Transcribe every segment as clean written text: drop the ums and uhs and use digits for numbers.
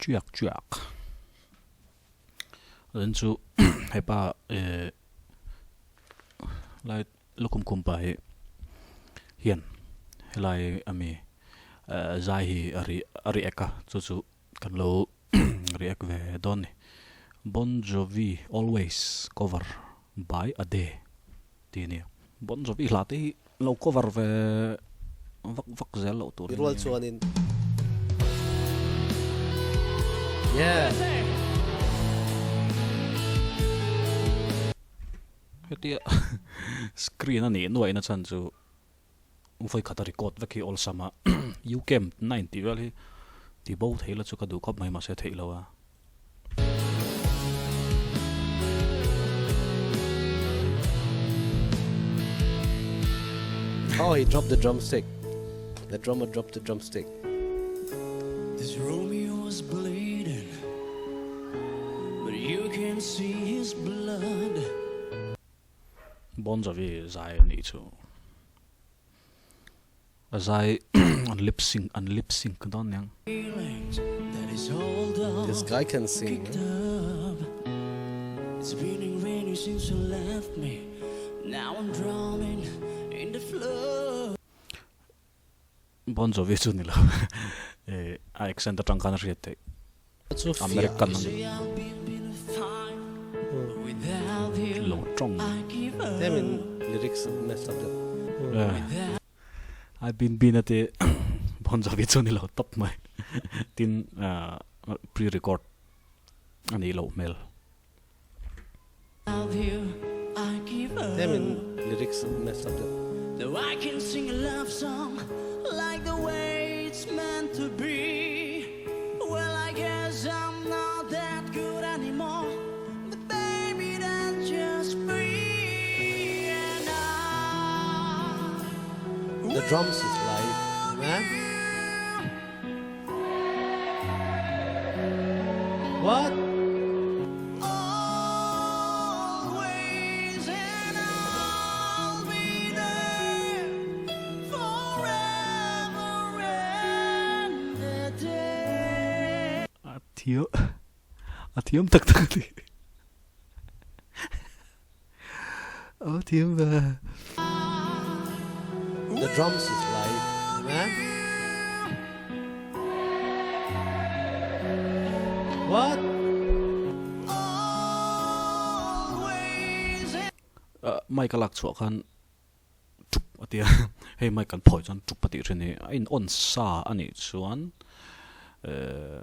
Chiak chiak. Then chu hepa eh lai lukhum khum pa hi hian helai ami zai hi a ri a react a chu chu kan lo react ve dawn ni. Bon Jovi always cover by Ade tih a ni. Bon Jovi hla te hi lo cover ve vak vak zel loh tur I rual chuanin Yeah. Hetia screen a nih nuaihna chhan chu vawikhata record vek hi awlsam a YouCam nine tih vel hi ti bo thei la chu ka duh khawp mai mahse theih lo a. Oh, he dropped the drumstick. The drummer dropped the drumstick. This Romeo was bleeding, but you can see his blood. Bon Jovi zai a nih chu. A zai an lip sync an lip sync dawn niang. This guy can sing. Bon Jovi chu ni lo eh a accent atang khan a hriat theih. American a ni. Lo tawng. Tlemin lyrics messed up deuh. I bin bin a ti Bon Jovi chu ni lo tawp mai. Tin pre-record a nih loh hmel. Tlemin lyrics messed up deuh. The drums is live man. What? A thiam a thiam tak tak a ni. A thiam ve. The drums is live man. What? Mic a lak chhuah khan chup a tia hei mic kan phawi chuan chup a tih thin hi a in on sa a nih chuan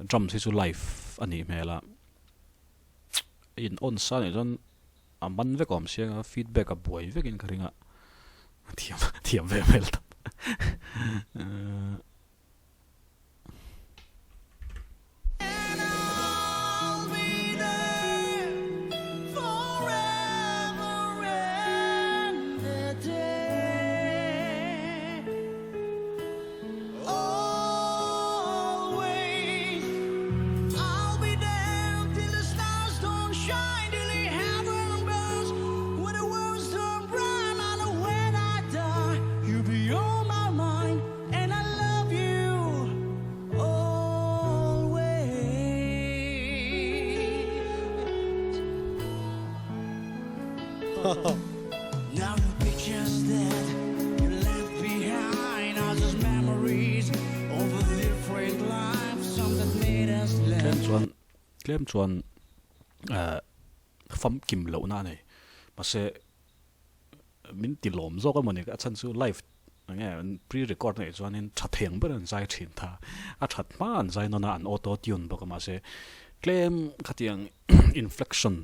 drums hi chu live a nih hmel a in on sa a nih chuan a man vek a awm sia a feedback a buai vek in ka ring a thiam thiam ve hmel tak. Tlem chuan tlem chuan eh famkim lohna a nei mahse min ti lawm zawk a mawni a chhan chu live eng nge pre record na nih chuanin tha theng ber an zai thin tha a that hma an zai nawn a an auto tune bawk a mahse tlem khatiang inflection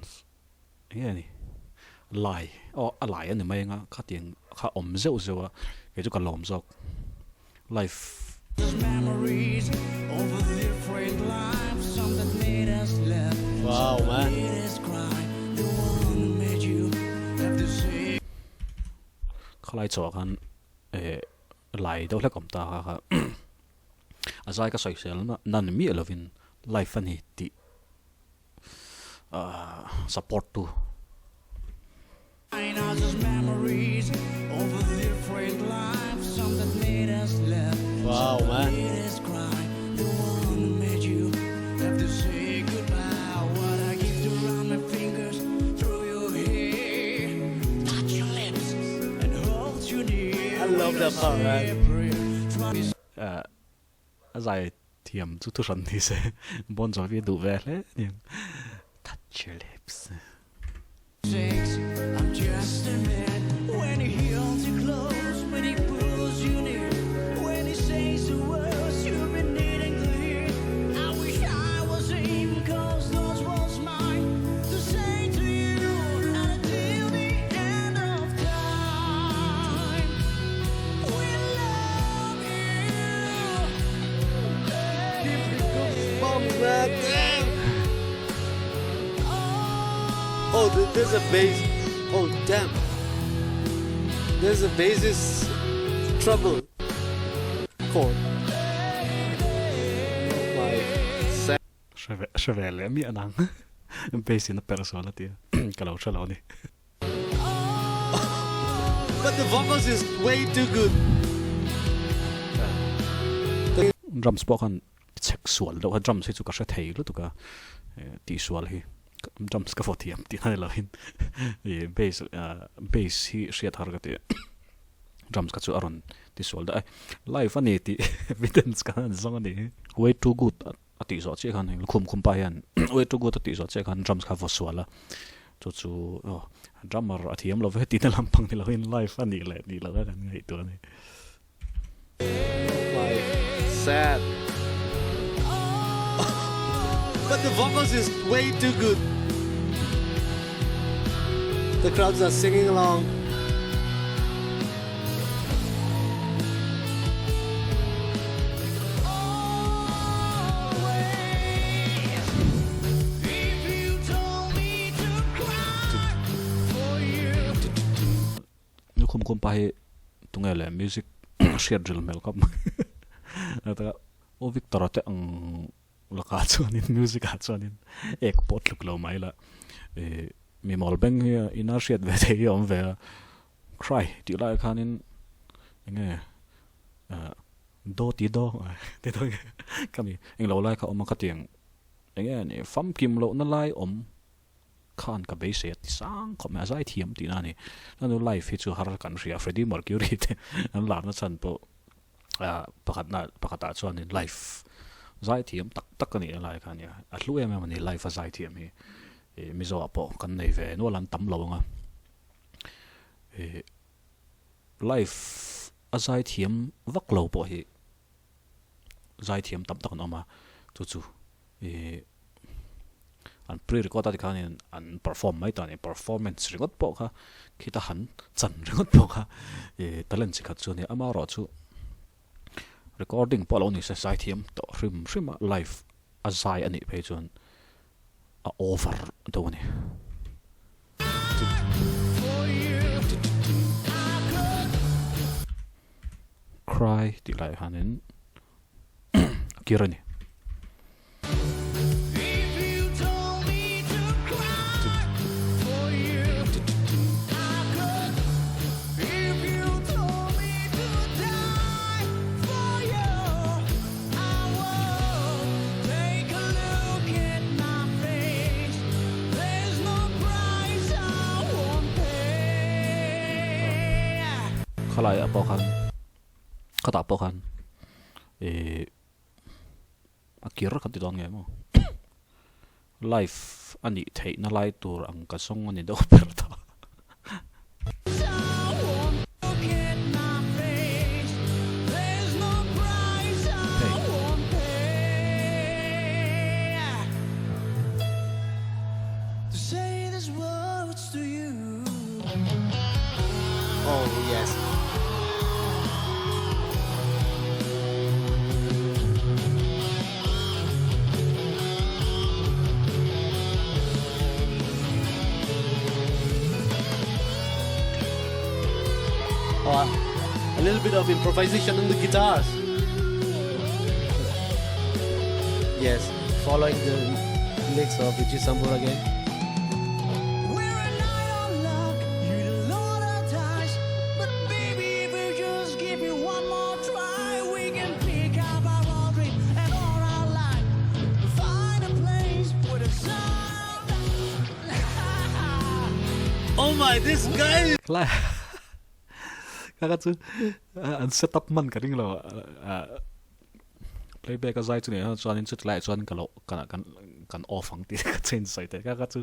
eng nge ni lai aw a lai a ni mai anga khatiang kha awm zeuh zeuh a kei chu ka lawm zawk live. Wow man. Khalai chawah khan eh lai deuh hlek awm ta kha kha a zai ka sawi sel na ni miah lovin life a ni tih ah support tu. Wow man. that part, man. A zai thiam chu thu hran ni se Bon Jovi a duh ve hle aniang. Touch your lips. Oh, there's a bass. Oh, damn. There's a bassist trouble chord. My sad. Hre ve leh miah nang. Bass in a perh sual a tia. Ka lo hre lo a ni. But the vocals is way too good. Drums pawh khan chek sual deuh a, drums hi chu ka hre thei lutuk a, tih sual hi drums ka vaw thiam tih na ni lovin bass bass hi hriat har ka ti a, drums kha chu a rawn ti sual daih a, live a ni tih evidence kha an zawng a ni. Way too good A tih zawh chiah khan heng lukhum khum pa hian way too good a tih zawh chiah khan drums kha vaw sual a, chu chu aw drummer a thiam lo ve tihna lampang ni lovin live a nih leh nih loh a kan ngaihtuah a ni. My sad but the vocals is way too good the crowds are singing along. Lukhum khum pa hi tunge le music hriat ril hmel khawp mai a U Victor a te ang lakah chuanin music ah chuanin ek pawh tluk lo mai la mi mawl beng hi ina hriat ve thei hi a awm ve a. Cry tih lai khanin enge do ti do ti do ka mi englo lai kha awm a khatiang enge ni famkim lohna lai awm khan ka beisei a ti sang khawp mai a zai thiam tihna a ni chuan chu life hi chu har kan hria Freddie Mercury te an larna chhan pawh pakhatna pakhatah chuanin life zai thiam tak tak a nih a lai kha a nia a hlu em em a ni life a zai thiam hi Mizo ah pawh kan nei ve nual an tam lo ang a. Life a zaithiam vak lo pawh hi zaithiam tam tak an awm a, chu chu ih an pre record a tikhanin an perform mai ta a ni, performance ringawt pawh kha khita han chan ringawt pawh kha ih talent chi khat chu a ni, amaherawhchu recording pawh a lo ni se zaithiam tawh hrim hrim a live a zai a nih phei chuan a over deuh a ni. Cry tih lai hianin a kir a ni. Khalai ah pawh khan khatah pawh khan ih a kir kan ti dawn nge maw life a nih theihna lai tur ang ka zawng a ni deuh ber ta. A little bit of improvisation on the guitars. Yes, following the licks of Richie Sambora again. Oh my, this guy! Khlai Kha kha chu an set up hman ka ring lo playback a zai chu nih chuan in chuti laiah chuan ka lo kan kan kan off ang tih ka change sawi thei kha kha chu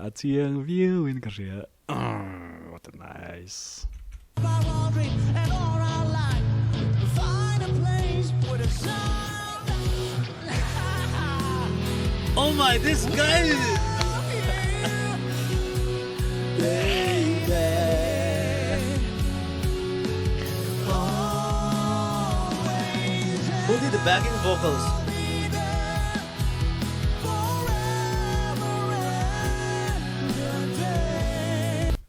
a chiang viau in ka hria what a nice. Oh my this guy Baby Who did the backing vocals?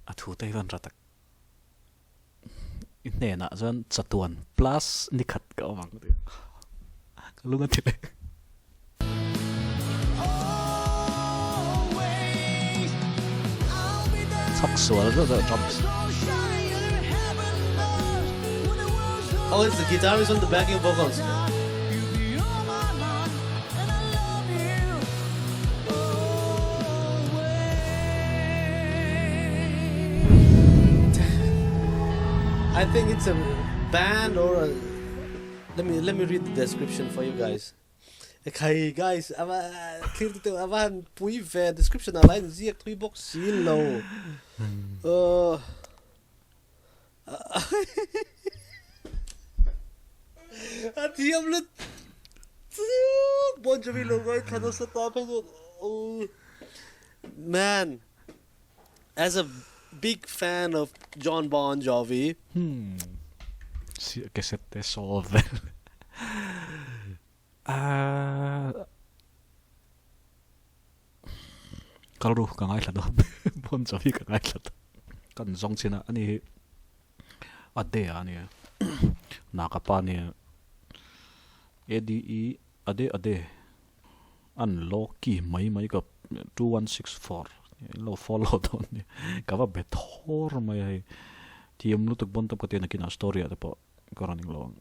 A thu te hi van ra tak. I hnenah chuan chatuan plus ni khat ka awm ang tih ka lung a ti leh. Chhak sual zauh zauh drums. Oh, it's the guitarist on the backing vocals. I think it's a band or a let me let me read the description for you guys. Khai guys, ava clear te ava han pui ve description a line ziak thui bawk si lo. Uh, A thiam lut Bon Jovi lo ngai thla nasa ta phei chuan Man, as a big fan of John Bon Jovi. Hmm. Cassette te solve vel. Ah Kal ru ka ngaithla dawn Bon Jovi ka ngaithla dawn. Kan zawng chin a ani hi a de a nia naka pa nia ADE ade ade an lo ki mai mai ka 2164 in lo follow dawn nia ka va be thawr mai a hei thiam lutuk bon tawp ka ti a nakinah story ah te pawh ka rawn englo ang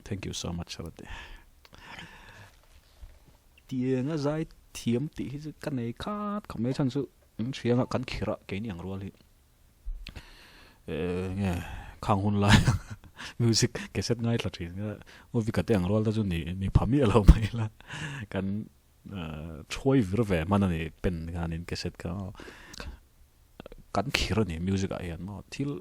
thank you so much a rawn ti. Tiang a zai thiam tih hi chu ka nei khat khawp mai chhan chu in hrianga kan khirh a keini ang rual hi eh nge khang hun lai music cassette ngai thla thin kha u Vika te ang rual te chu ni ni pha miah lo mai la kan thuai vir ve hman a ni pen khanin cassette kha kan khirh a ni music ah hian maw thil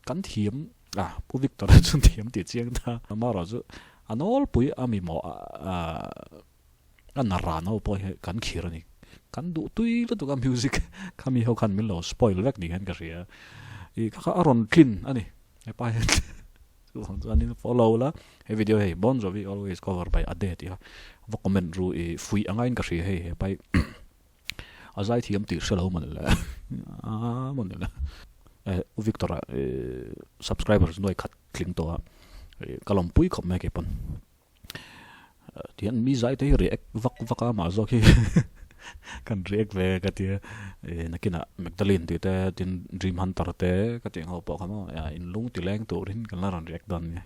Kan thiam a, Pu Victor a chuan thiam tih chiang ta. Amaherawh chu a nawlpui a mimawh a na ran ho pawh hi kan khir a ni. Kan duh tui lutuk a music kha mi ho khan min lo spoil vek ni hian ka hria. I kha kha a rawn tlin a ni. Hepa hian chuvang chuanin follow la he video hei Bon Jovi always cover by Ade tih kha va comment ru i fuih anga in ka hria hei hepa hi. A zai thiam tih hre lo mawn le a mawn le eh u Victor a eh subscribers nuai khat tling tawh a eh ka lawmpui khawp mai keipawn tihian mi zai te hi react vak vak a mah zawk hi kan react ve ka tia eh nakinah Magdalene tih te tin Dream Hunter te ka tih ang ho pawh kha maw in lung ti leng turin kan la rawn react dawn nia.